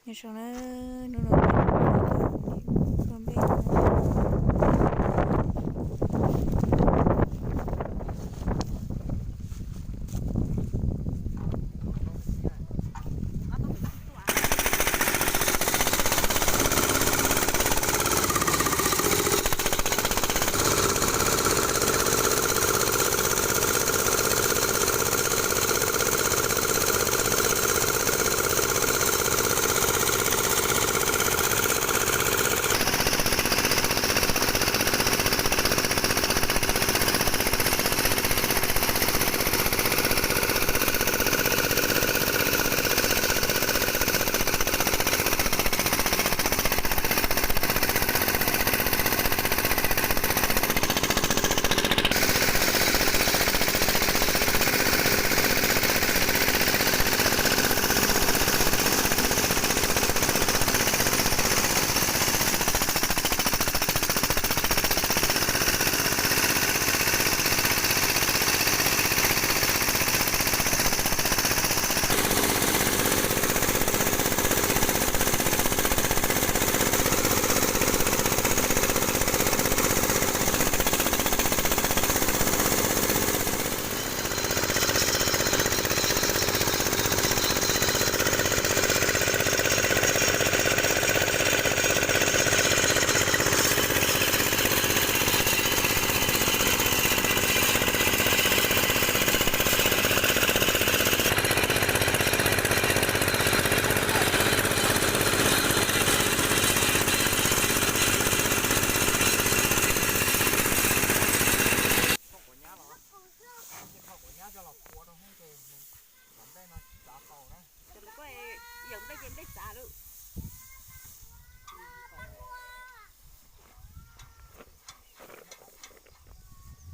Nyob zoo na, hnub no kuaj nplej.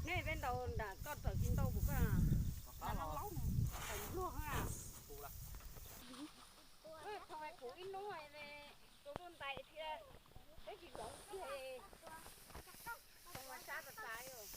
Nej peb ntaus nram koj tawm tsis ntau kuv koj. Thaum kuv ib hnub tus ntais thiab peb tsis zoov kiag, tau mas sab tas tas.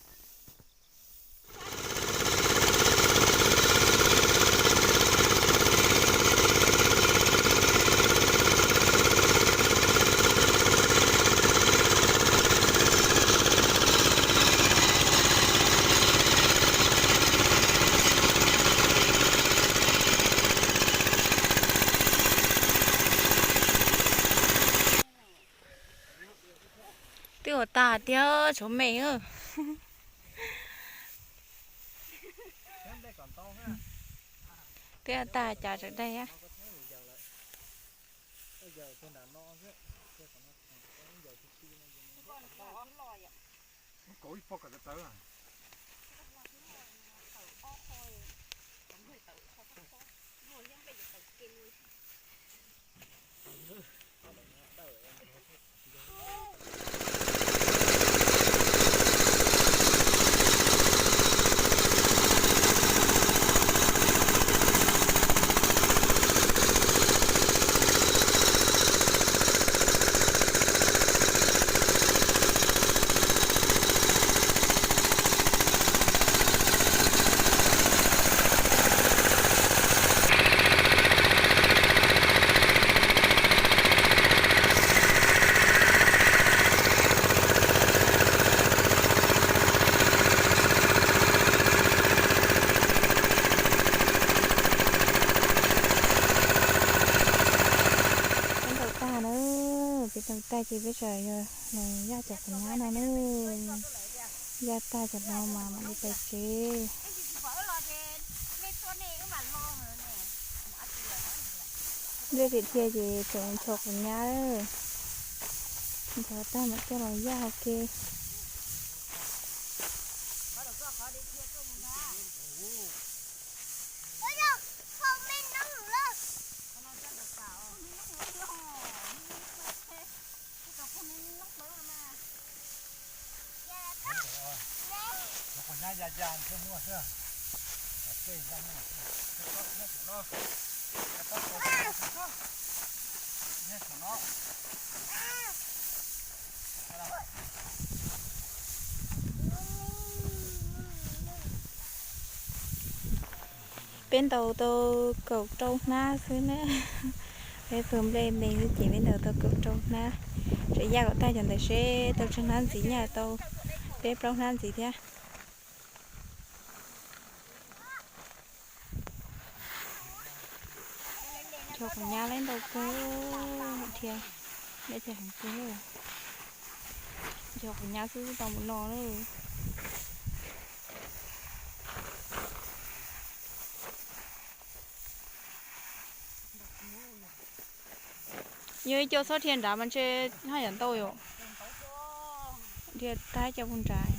Twb ua tag tiag tshuav me. Twb ua tag cas tseem dai. Peb ntaus tag na, peb ntaus tag ces peb sawv daws yog los yaj cov quav nyab no na. Yaj tag cov no mas mam li pais tsev. Ntshe tiag tiag ces tseem nchos quav nyab, nchos tag mam coj los yaj ua ke. Peb ntaus tau kaum rau hnab xwb na. Peb pw nplej me xwb ces peb ntaus tau kaum rau hnab. Tseem yaj kom tag cov ntawd seb tau tsawg hnab ntxiv, nyaj tau peb plaub hnab ntxiv thiab. Cov quav nyab lawv ntau kawg thiab, lawv thiaj heev kawg. Cov quav nyab xwb tau mus no lawm. Yog ib co txhob dhia nrad mas ntshe haj yam ntau yom. Dhia tag cov puag nrad.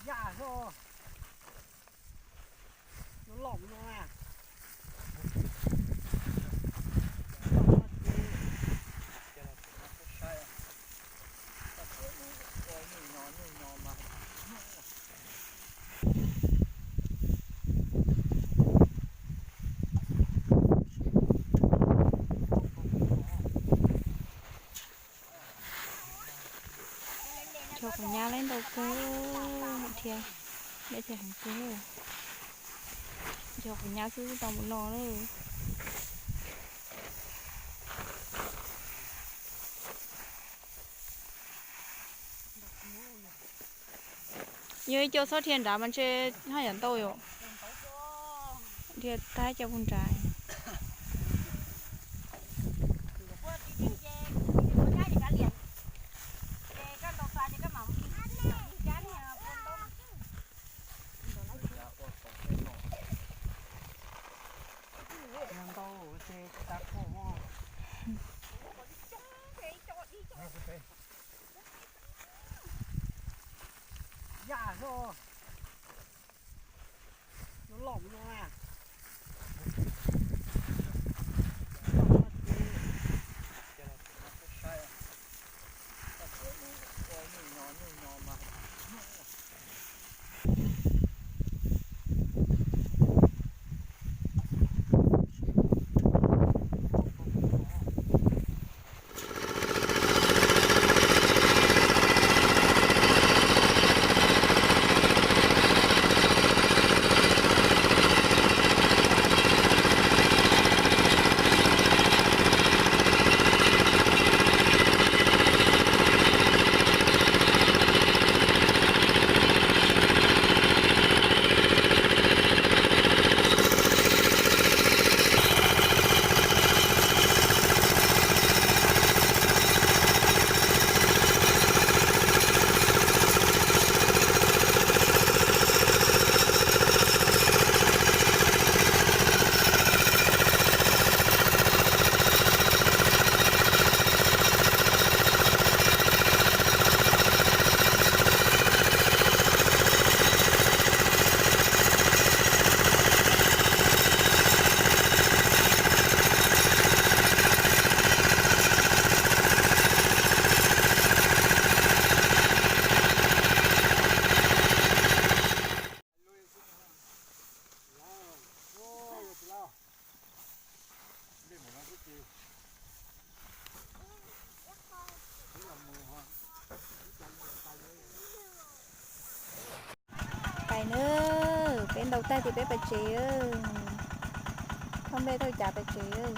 Yaj os, loj loj no na. Cov quav nyab lawv ntau kawg thiab, lawv thiaj heev kawg. Cov quav nyab xwb tau mus no lawm. Yog ib co txhob dhia nrad mas ntshe haj yam ntau yom. Dhia tag cov puag nrad. Yaj os, loj loj no na. Pais nawb, peb ntaus tag ces peb pais tsev. Thauj nplej thauj cav pais tsev.